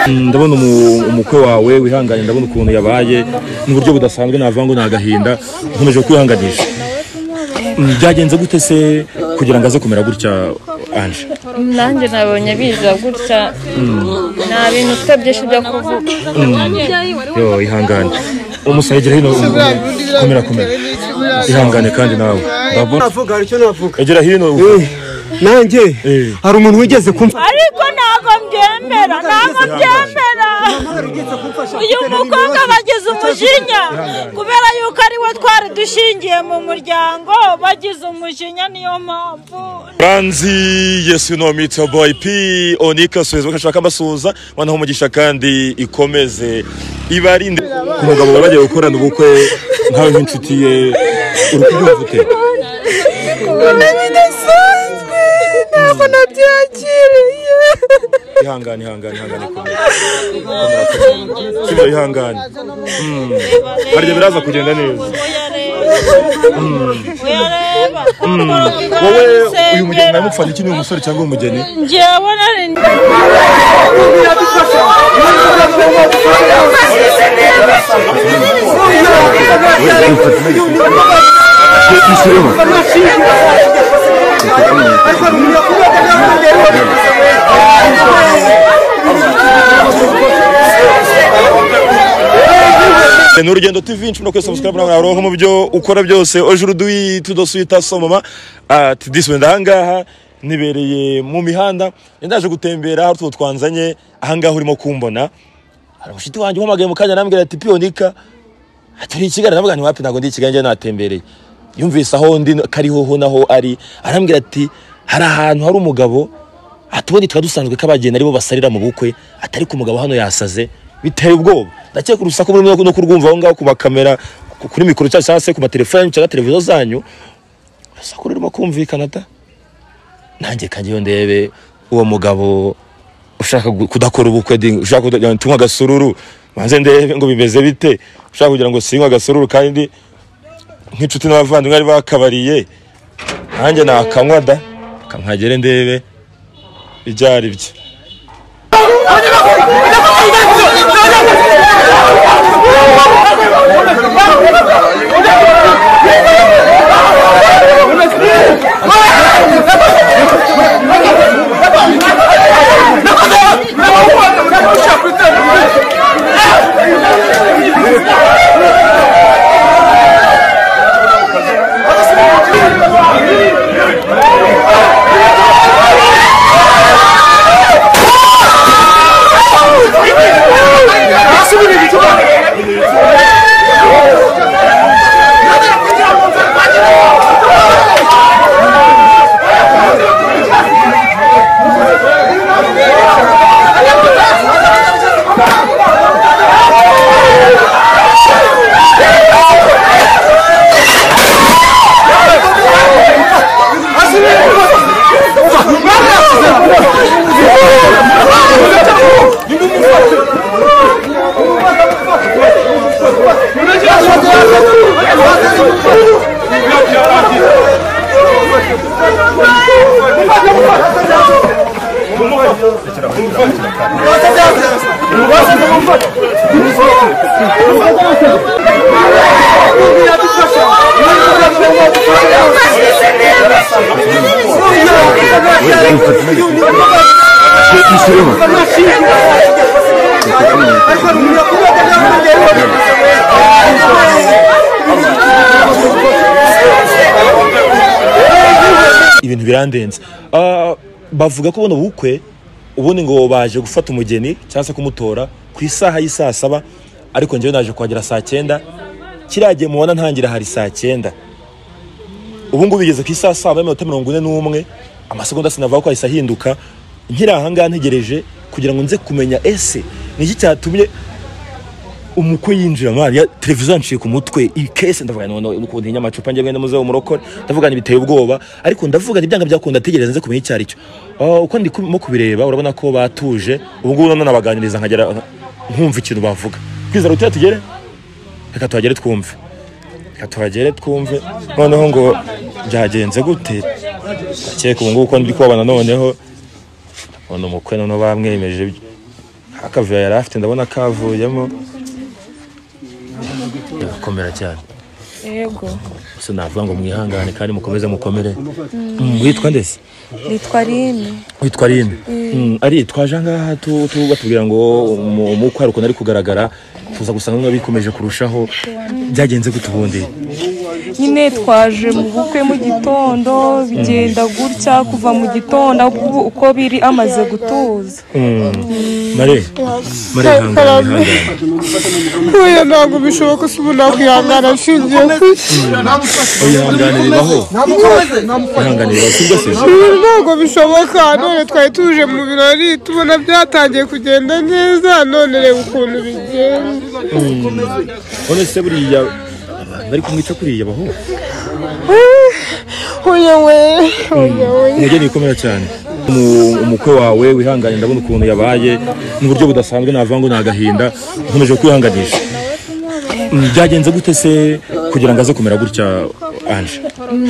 Ndabona umukwe wawe wihanganye, ndabona ukuntu yabaye mu buryo budasanzwe, navuga ngo nagahinda, nkomeje kwihanganisha. Byagenze gute se kugira ngo aze kumera gutya Ange? Nanjye nabonye biza gutya, nta bintu ufite byinshi byo kuvuga. Yo ihangane, umusayigire hino, komera komera, ihangane kandi nawe. Navuga hari icyo navuga. Egera hino. Nanjye hari umuntu wigeze kumfa, ariko ntabwo mbyemera, ntabwo mbyemera. Uyu mukobwa bagize umujinya kubera yuko ari we twari dushingiye mu muryango, bagize umujinya niyo mpamvu. Ranzi Yesu no mito boy P Onika suhezwa kashaka mbasuza wana umugisha kandi ikomeze ibarinde. Ku mugabo bari bagiye gukorana ubukwe nkawe nk'inshuti ye, uri kubyumva ute? Bidasanzwe, ntabwo nabyakiriye. Ihangane ihangane ihangane, komera komera, ihangane. Harya biraza kugenda neza. Wowe uyu mugeni namupfana iki, ni umusore cyangwa umugeni? Njyewe nari Ni Urugendo TV, nshobora kuri subscribe nawe aronka mu byo ukora byose. Aujourd'hui tudoswita somoma at this one ahangaha nibereye mu mihanda, ndaje gutembera hari utwo twanzanye ahangaha urimo kumbona. Hari mushiti wanjye umpamagaye mu kanya arambwira ati Pionika turi i Kigali, ndavuga nti wapi ntabwo ndi i Kigali, njye natembereye. Yumvise aho ndi kariho ho naho ari, arambwira ati hari ahantu hari umugabo atubundi twa dusanzwe kabagenda aribo basarira mu bukwe, atari ku mugabo hano yasaze biteye ubwoba. Ndakeka urusaku muri no kurwumva aho ngaho ku makamera, kuri mikoro cyangwa se ku matelefone cyangwa televiziyo zanyu, urusaku rurimo kumvikana da. Nanjye kanjye yo ndebe uwo mugabo ushaka kudakora ubukwe, ushaka kunywa agasururu, manze ndebe ngo bimeze bite, ushaka kugira ngo sinywa agasururu kandi nk'inshuti n'abavandimwe ari bakabariye, nanjye nakanywa da, kankagere ndebe ibyari bye. Ibintu birandenze. Bavuga ko buno bukwe ubundi ngo baje gufata umugeni cyangwa se kumutora ku isaha y'isaa 7, ariko njyewe naje kuhagera saa 9. Kiragiye mubona ntangira hari saa 9. Ubu ngubu bigeze ku isaha 7:41, amasegonda sinavuga ko ahise ahinduka. Nkiri aha ngaha ntegereje kugira ngo nze kumenya ese ni iki cyatumye umukwe yinjira mwana ya televiziyo yanciye ku mutwe ikese. Ndavuga none ukuntu ntinya amacupa njye mwene muze umurokore, ndavuga biteye ubwoba, ariko ndavuga ibyanga byakunda tegereza nze kumenya icyo ari cyo. Uko ndi kubireba urabona ko batuje ubu ngubu, none nabaganiriza nkagera nkumva ikintu bavuga. Kwizera utya tugere, reka tuhagere twumve. Reka tuhagere twumve noneho ngo byagenze gute. Ndakeka ubu ngubu ko ndi kubabona noneho ndabona umukwe noneho bamwemeje, akavuyo yari afite ndabona kavuyemo. Birakomera cyane. Yego. Gusa navuga ngo mwihangane kandi mukomeze mukomere. Witwa ndese? Nitwa Aline. Witwa Aline. Ari twaje ngaha batubwira ngo umukwe hari ukuntu ari kugaragara, tuza gusanga ngo bikomeje kurushaho. Byagenze gute ubundi? Nyine twaje mu bukwe mu gitondo bigenda gutya kuva mu gitondo uko biri amaze gutuza. Mare ihangane. Oya ntabwo bishoboka, si ubu nakwihangana nshingiye kuki? Ihangane bibaho. Ihangane bibaho sibyo se? Ntabwo bishoboka, none twari tuje mu birori tubona byatangiye kugenda neza, none reba ukuntu bigenda. None se buriya bari kumwica kuriya baho? Oya we, oya we. Umugeni ikomera cyane. Umukwe wawe wihangane, ndabona ukuntu yabaye mu buryo budasanzwe, navuga ngo ni agahinda, nkomeje kwihanganisha. Byagenze gute se kugira ngo aze kumera gutya Ange?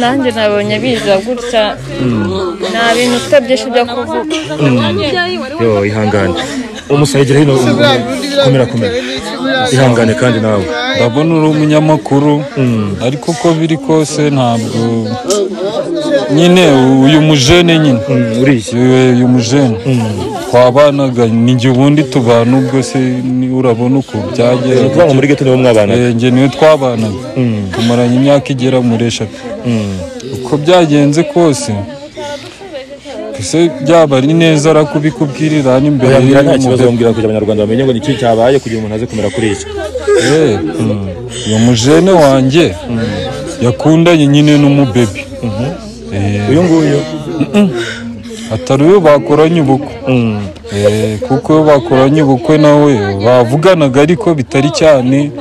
Nanjye nabonye biza gutya, nta bintu ufite byinshi byo kuvuga. Yo ihangane, umusayigire hino, komera komera, ihangane kandi nawe. Ndabona uri umunyamakuru, ariko uko biri kose ntabwo nyine uyu mujene nyine uyu mujene twabanaga ni njye ubundi tubana, ubwo se urabona uko byagera. Ni ukuvuga ngo muri ghetto nibo mwabanaga? Njye niwe twabanaga, tumaranye imyaka igera muri 3. Uko byagenze kose ese byaba ari neza arakubikubwirira hano imbere? Nta kibazo bambwira kugira abanyarwanda bamenye ngo ni iki cyabaye kugira umuntu aze kumera kuri iki. Uyu mujene wanjye yakundanye nyine n'umubebi. Uyu nguyu atari uyu bakoranye ubukwe, kuko bakoranye ubukwe nawe bavuganaga ariko bitari cyane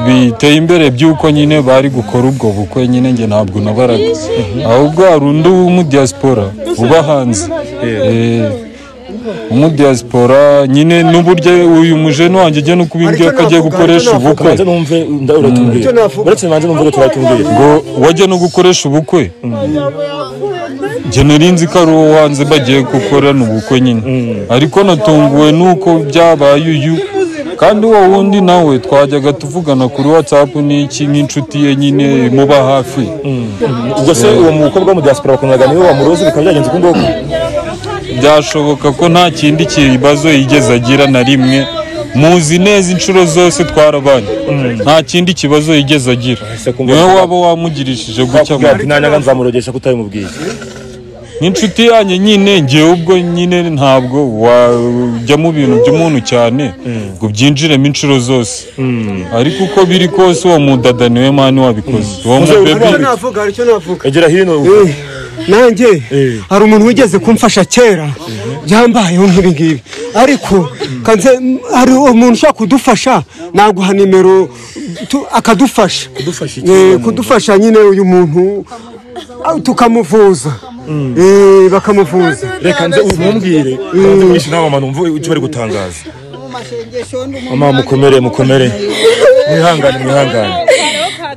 biteye imbere by'uko nyine bari gukora ubwo bukwe nyine njye ntabwo nabaraga, ahubwo hari undi w'umudiaspora uba hanze, umudiaspora nyine n'uburyo uyu mujene wanjye ajya no kubimbwira ko agiye gukoresha ubukwe, ngo wajya no gukoresha ubukwe. Njye nari nzi ko ari uwo hanze bagiye gukorana ubukwe nyine, ariko natunguwe nuko byabaye uyu, kandi uwo wundi nawe twajyaga tuvugana kuri WhatsApp n'iki nk'inshuti ye nyine imuba hafi. Ubwo se uwo mukobwa wo mu diaspora bakundaga niwe wamuroze bikaba byagenze uko nguko? Byashoboka ko nta kindi kibazo yigeze agira na rimwe, muzi neza inshuro zose twarabanye, nta kindi kibazo yigeze agira, niwe waba wamugirishije gutya. Nanyanga nzamurogesha kutabimubwiye. N'inshuti yanjye nyine ngewe ubwo nyine ntabwo wajya mu bintu by'umuntu cyane ngo byinjiremo inshuro zose, ariko uko biri kose uwo mudada niwe mani wabikoze. Uwo mubebi egera hino. Nanjye hari umuntu wigeze kumfasha kera byambayeho nk'ibi ngibi, ariko kanze hari umuntu ushaka kudufasha, naguha nimero akadufasha kudufasha nyine uyu muntu tukamuvuza, bakamuvuza. Reka nze umumbwire nze nawe mama numve icyo bari gutangaza. Mama mukomere mukomere, mwihangane mwihangane.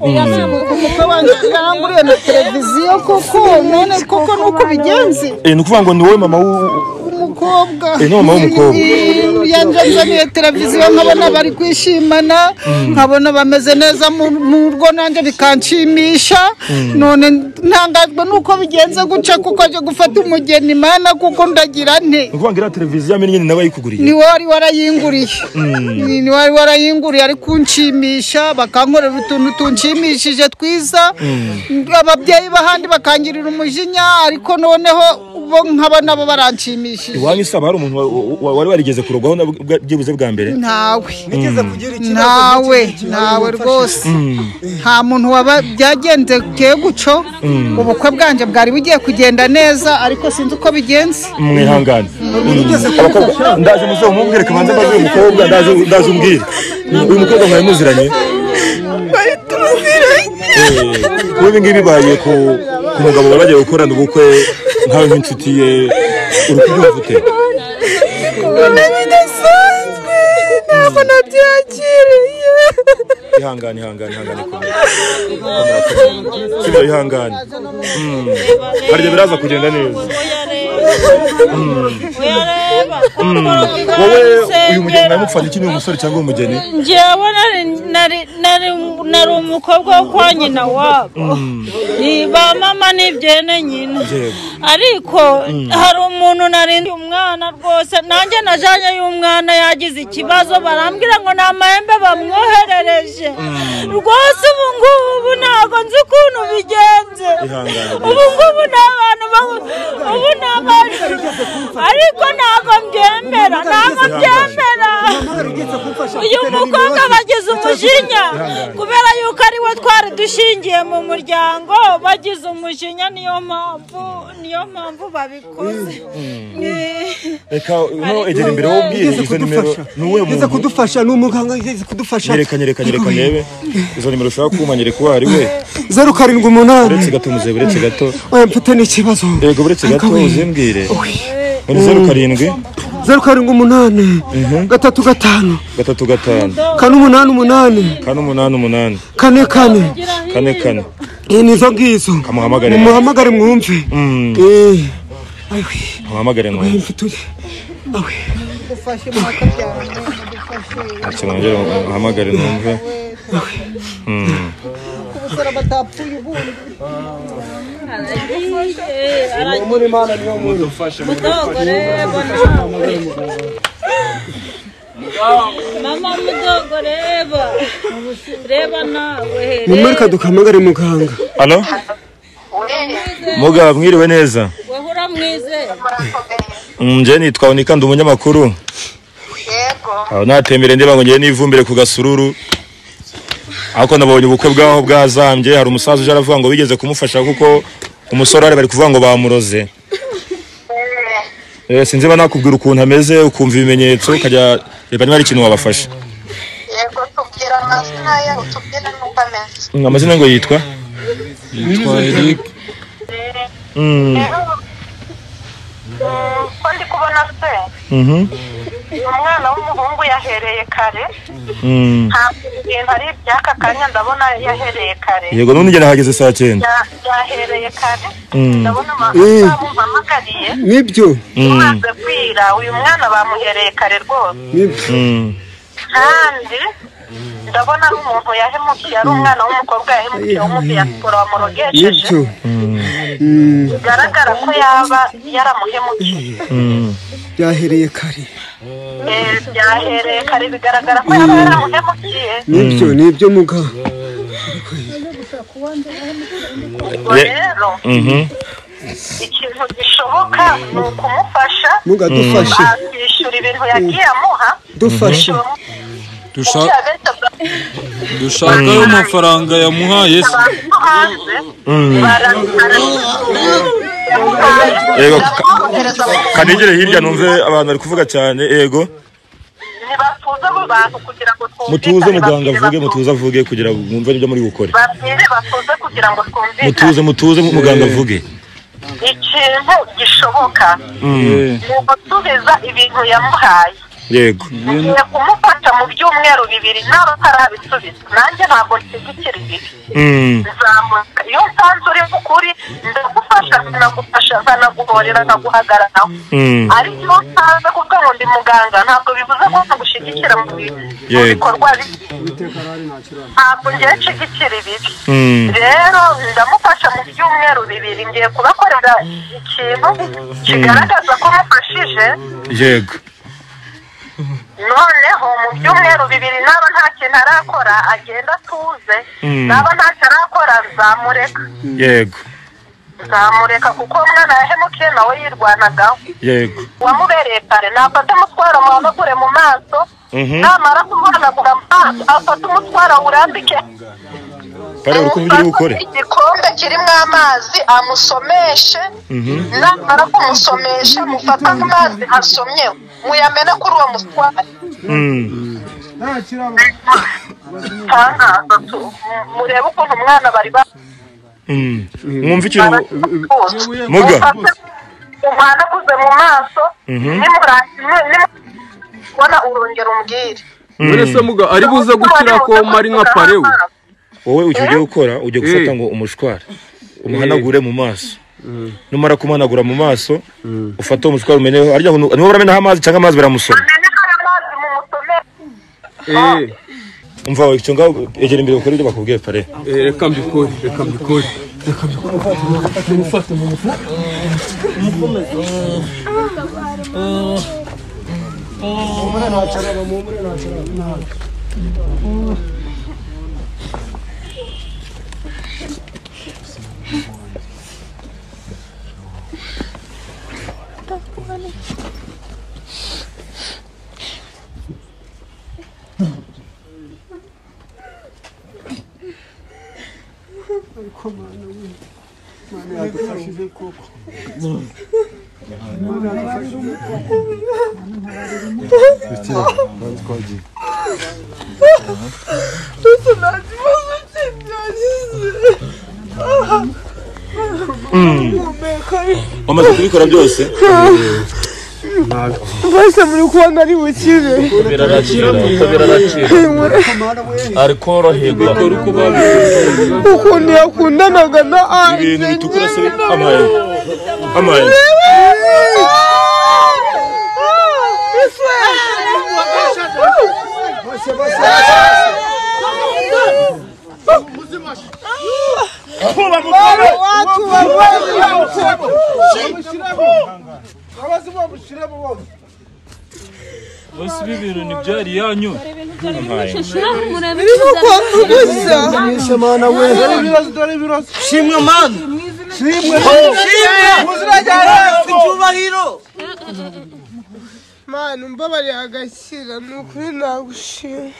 Umukwe wanjye yaranguriye na televiziyo koko, none koko nuko bigenze. Ni ukuvuga ngo ni wowe mama w'umukobwa? Ni mama w'umukobwa. Yanzaniye televiziyo nkabona bari kwishimana, nkabona bameze neza mu rugo, nanjye bikanshimisha. None ntangajwe nuko bigenze guca kuko aje gufata umugeni mana, kuko ndagira nte. Ni ukuvuga ngo iriya televiziyo amenye nyine nawe yayikuguriye? Ni wari warayinguriye, ni wari warayinguriye, ari kunshimisha bakankorera utuntu tunshimishije twiza, ababyeyi b'ahandi bakangirira umujinya, ariko noneho bo nkaba nabo baranshimishije. Iwanyu se hari umuntu wari warigeze kurogwaho byibuze bwa mbere? Ntawe, ntawe, ntawe rwose, nta muntu waba byagenze guco. Ubukwe bwanjye bwari bugiye kugenda neza, ariko sinzi uko bigenze. Mwihangane ndaje muze umubwire, kabanza mbaze uyu mukobwa, ndaje umbwire uyu mukobwa mwari muziranye? Bari tuziranye. Kuba ibi ngibi bibaye ku mugabo bari bagiye gukorana ubukwe nkawe nk'inshuti ye, uri kubyumva ute? Kubona bidasanzwe, Ntabwo nabyakiriye. Ihangane ihangane ihangane komera. Sibyo ihangane. Harya biraza kugenda neza. Wowe uyu mugeni namufana iki, ni umusore cyangwa umugeni? Njyewe nari umukobwa wo kwa nyina wabo. Ni ba mama n'ibyene nyina. Ariko hari umuntu narindi umwana rwose, nanjye najanye y'umwana yagize ikibazo, barambwira ngo ni amahembe bamwoherereje. Rwose ubu ngubu ntabwo nzi ukuntu bigenze. Ubu ngubu ni abantu ubu ni abantu, ariko ntabwo mbyemera, ntabwo mbyemera. Uyu mukobwa bagize umujinya kubera yuko ari we twari dushingiye mu muryango, bagize umujinya, niyo mpamvu babikoze. Reka no egera imbere wowe ubwire izo nimero. Nuwe muntu kudufasha, ni umuganga yigeze kudufasha. Nyereka nyereka nyereka ndebe izo nimero ushaka kumanyereka uwo ari we. 078. Uretse gato muze, uretse gato. Oya mfite n'ikibazo. Yego uretse gato uzimbwire. Ni 07 078 3 5 3 5 4 8 8 4 8 8 4 4 4 4. Nizo ngizo. Kamuhamagare. Muhamagare mwumve. Muhamagare mwumve. Muhamagare numve. Mama mudogo reba. Reba nawe. Mumurika dukamagare muganga. Allo? Muga mwiriwe neza. Wahora mwize. Nje nitwa Onika ndi umunyamakuru. Yego. Aho natemere ndeba ngo ngiye nivumbire ku gasururu. Ariko nabonye ubukwe bwaho bwazambye, hari umusaza uje aravuga ngo bigeze kumufasha kuko umusore ari bari kuvuga ngo bamuroze. Sinzi ba nakubwira ukuntu ameze, ukumva ibimenyetso ukajya reba niba ari ikintu wabafasha. Yego tubwira amazina ye, utubwire n'uko ameze. Amazina ngo yitwa? Yitwa Eric. Ko ndi kubona se? Umwana w'umuhungu yahereye kare. Ntabwo ibintu ari iby'aka kanya, ndabona yahereye kare. Yego none njye nahageze saa 9. Yahereye kare. Ndabona amasaha mumpamagariye. Nibyo. Umaze kwira uyu mwana bamuhereye kare rwose. Nibyo. Kandi ndabona ari umuntu yahemukiye, ari umwana w'umukobwa yahemukiye w'umudiyasipora wamurogesheje. Nibyo. Bigaragara ko yaba yaramuhemukiye. Byahereye kare. Byahereye kare, bigaragara ko yaba yaramuhemukiye. Nibyo nibyo muga. Rero ikintu gishoboka ni ukumufasha. Muga dufashe. Akishyura ibintu yagiye amuha. Dufashe. Dushaka ayo mafaranga yamuhaye se. Yego kanigere hirya numve abantu bari kuvuga cyane. Yego ntibatuze abo bantu kugira ngo twumvikane. Mutuze muganga avuge, mutuze avuge kugira ngo mwumve ibyo muri gukore. Babwire batuze kugira ngo twumvikane. Mutuze mutuze muganga avuge. Ikintu gishoboka ni ugusubiza ibintu yamuhaye. Yego. Ngiye kumufata mu byumweru 2 naba atarabisubiza. Nanjye ntabwo nshyigikira ibi. Nzamuka iyo nsanze uri mukuri ndagufasha, nagufasha nkanaguhorera nkaguhagararaho. Ariko iyo nsanze kuko ngo ndi muganga ntabwo bivuze ko ngushyigikira mu bikorwa bibi. Ntabwo ngiye nshyigikira ibibi. Rero ndamufasha mu byumweru 2, ngiye kubakorera ikintu kigaragaza ko mufashije. Yego. Noneho mu byumweru 2 naba nta kintu arakora agenda atuze, naba ntacyo arakora nzamureka. Yego. Nzamureka kuko umwana yahemukiye nawe yirwanagaho. Yego. Wamubereye kare nafata umutwaro muhanagure mu maso, namara kumuhanagura mu maso afata umutwaro awurambike. Pare uri kuvugira ubukore. Igikombe kirimo amazi amusomeshe, namara kumusomesha mufata amazi asomye muyamene kuri uwo mutwaro. Murebe ukuntu umwana bari ba mwumva ikintu muga umuhanaguze mu maso, nimubona urongera umbwire. None se muga ari buze gukira ko mari nka parewe? Wowe icyo ugiye gukora, ugiye gufata ngo umushwara umuhanagure mu maso. Numara kumuhanagura mu maso, ufate umushwara umeneho, arya niwo baramenaho amazi cyangwa amazi baramusoma. Umva icyo ngaho, egera imbere ukore ibyo bakubwiye pare. Reka mbikore, reka mbikore. Reka mbikore. Mufate mufate. Wamaze kubikora byose? Bose muri kubona ari bukire. Birarakira, birarakira. Ari koroherwa. Ukuntu yakundanaga na Ange. Ibintu bitukura se amaye. Amaye. Bose ibi bintu ntibyari yanyu. Shimwe mana. Shimwe. Icyubahiro. Mana umbabariye agakira, ni ukuri nagushima.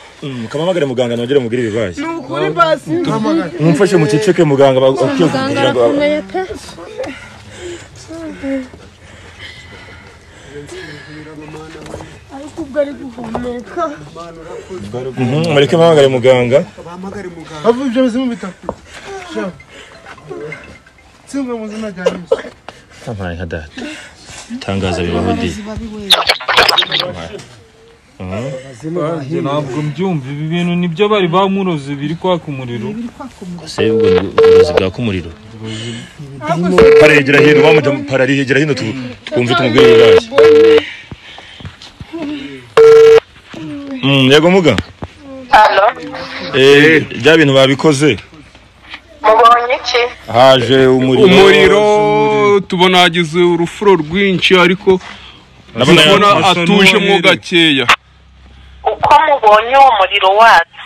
Kamamagare muganga nongere mubwire ibibaye. Ni ukuri basi. Mumfashe muceceke muganga bakwiye kugira ngo ariko ubwo ari guhumeka. Mureke mpamagare muganga. Avuye ibyo bizimu bitatu. Tsinga mu zina rya Yesu. Ampaye nka data. Tangaza bibaho di. Ntabwo mbyumva ibi bintu nibyo bari bamuroze biri kwaka umuriro. Se ubwo uburozi bwaka umuriro. Paregera hino bamujya pararihegera hino twumve tumubwire ibibaye. Yego muga. Allo. Bya bintu babikoze. Mubonye iki? Haje umuriro. Umuriro tubona hagize urufuro rwinshi ariko tubona atuje mu gakeya. Uko mubonye uwo muriro watse,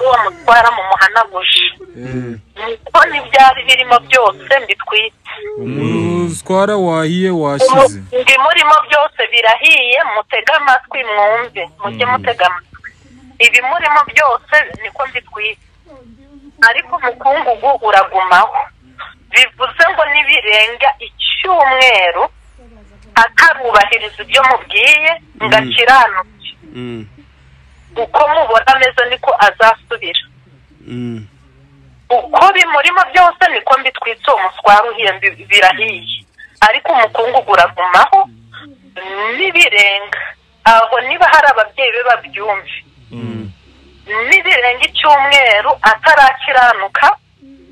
uwo mutwara mu muhanaguje, niko n'ibyari birimo byose mbitwitse. Umutwara wahiye washize. Ibimurimo byose birahiye, mutege amatwi mwumve, mujye mutega amatwi. Ibimurimo byose niko mbitwitse, ariko umukungugu uragumaho. Bivuze ngo nibirenga icyumweru atarubahiriza ibyo mubwiye ngo akiranuke, uko mubona ameze niko azasubira. Uko bimurimo byose niko mbitwitse, uwo muswara uhiye birahiye, ariko umukungugu uragumaho. Nibirenga aho, niba hari ababyeyi be babyumve, nibirenga icyumweru atarakiranuka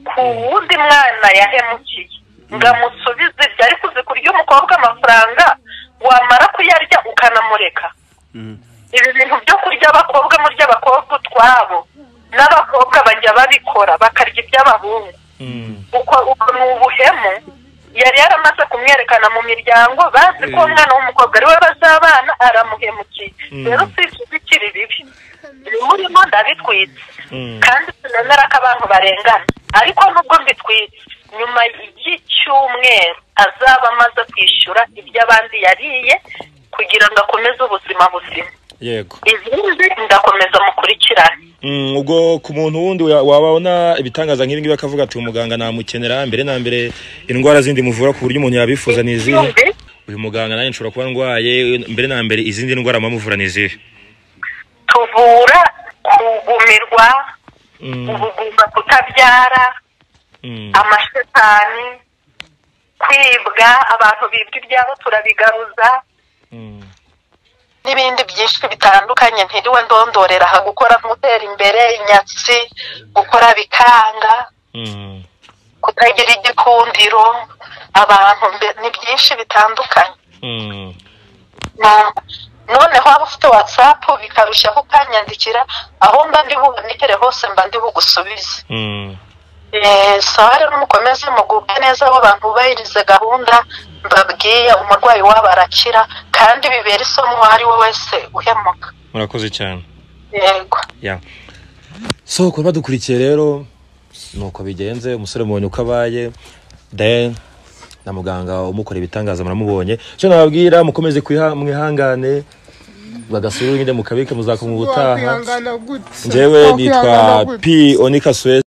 ku wundi mwana yahemukiye ngo amusubize ibyo, ariko uzi kurya umukobwa amafaranga wamara kuyarya ukanamureka. Ibi bintu byo kurya abakobwa murya abakobwa utwabo, n'abakobwa bajya babikora bakarya iby'abahungu. Uko ni ubuhemu. Yari yaramaze kumwerekana mu miryango, bazi ko umwana w'umukobwa ari we bazabana, aramuhemukiye. Rero sishyigikira ibibi bimurimo, ndabitwitse kandi sinemera ko abantu barengana, ariko nubwo mbitwitse, nyuma y'icyumweru azaba amaze kwishyura ibyo abandi yariye kugira ngo akomeze ubuzima buzima. Yego. Izindi ndakomeza mukurikirane. Ubwo ku muntu wundi wabona ibitangaza nk'ibi ngibi akavuga ati umuganga namukenera mbere na mbere, indwara zindi muvura ku buryo umuntu yabifuza ni izihe? Uyu muganga nanjye nshobora kuba ndwaye mbere na mbere, izindi ndwara mamuvura ni izihe? Tuvura kugumirwa, ubugumba, kutabyara, amashetani, kwibwa, abantu bibwa ibyabo turabigaruza. N'ibindi byinshi bitandukanye ntiriwe ndondorera aha, gukora nk'utera imbere, inyatsi, gukora bikanga, kutagira igikundiro, abantu ni byinshi bitandukanye. Noneho waba ufite WhatsApp bikarushaho, ukanyandikira aho mba ndi bubonekere hose, mba ndi bugusubize. Sawa rero, mukomeze mugubwe neza. Abo bantu bubahirize gahunda mbabwiye, umurwayi wabo arakira, kandi bibera isomo uwo ari we wese uhemuka. Murakoze cyane. Yego. Ya, so kuba badukurikiye rero nuko bigenze, umusore mubonye uko abaye, then na muganga umukora ibitangaza muramubonye. Icyo nababwira, mukomeze mwihangane, bagasura nyine mukabike, muzakoma ubutaha. Wakwihangana gute? Njyewe nitwa Wakwihangana gute? P Onika Suez.